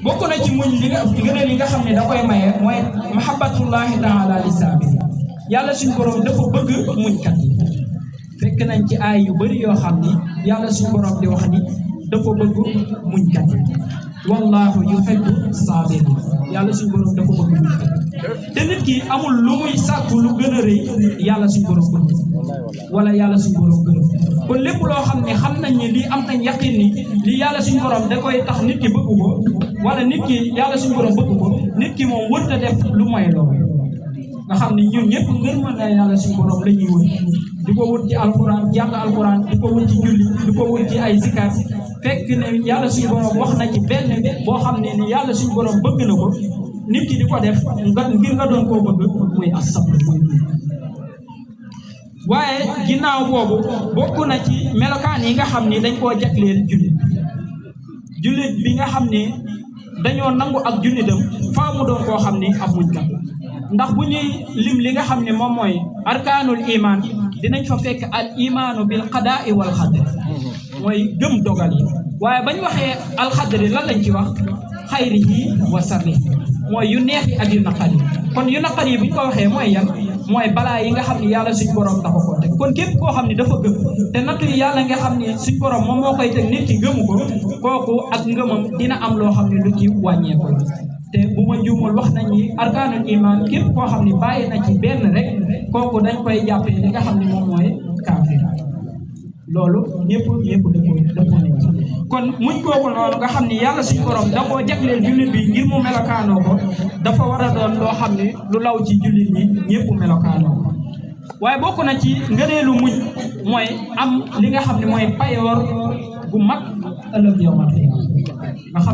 bokk na ci muñ li nga xam ne da koy maye mooy mahabbatullahi taala li saabir yàlla suñu borom dafa bëgg muñkat yi fekk nañ ci aay yu bari yoo xam ni yàlla suñu borom di wax ni dafa bëgg muñkat yi wallahu yuhibbu saabir yàlla suñu borom dafa bëgg muñkat te nit ki amul lu muy sàkku lu gën a rëy yàlla suñu borom bëgg wala yàlla suñu borom gërëm kon lépp loo xam ne xam nañ ni lii am nañ yaqin ni lii yàlla suñu borom da koy tax nit ki bëgg ko wala nit ki yàlla suñu borom bëgg ko nit ki moom wër ta def lu mooy loolu nga xam ne ñun ñëpp ngërëm na yàlla suñu borom la ñuy wër di ko wër ci alquran jàng alquran di ko wër ci julli di ko wër ci ay zikar fekk ne yàlla suñu borom wax na ci benn boo xam ne ni yàlla suñu borom bëgg na ko nit ki di ko def ngir nga doon koo bëgg muy as-sabr waaye ginnaaw boobu bokk na ci melokaan yi nga xam ni dañ koo jagleel jullit bi nga xam ni dañoo nangu ak jullitam faa mu doon koo xam ni ab muñkat ndax bu ñuy lim li nga xam ne moom mooy arkaanul iman dinañ fa fekk al imaanu bil qadaa'i wal xadri mooy gëm dogal yi waaye bañ waxee al xadri lan lañ ci wax xayrihi wa sarrihi mooy yu neex yi ak yu naqar yi kon yu naqar yi bu ñu ko waxee mooy yan mooy balaa yi nga xam ne yàlla suñ borom dafa ko teg kon képp koo xam ne dafa gëm te nattu yi yàlla nga xam ne suñ borom moom moo koy teg nit ki gëmu ko kooku ak ngëmam dina am loo xam ne lu ci wàññeeku te bu ma juumul wax nañ ni arkaanul iman képp koo xam ne bàyyi na ci benn rek kooku dañ koy jàppee li nga xam ne moom mooy kaafir loolu ñëpp dëppoo nañ ci kon muñ kooku noonu nga xam ne yàlla suñ borom da koo jagleel jullit bi ngir mu melokaanoo ko dafa war a doon loo xam ne lu law ci jullit ñi ñëpp melokaanoo ko waaye bokk na ci ngëneelu muñ mooy am li nga xam ne mooy payoor gu mag ëllëg yow ma nga xam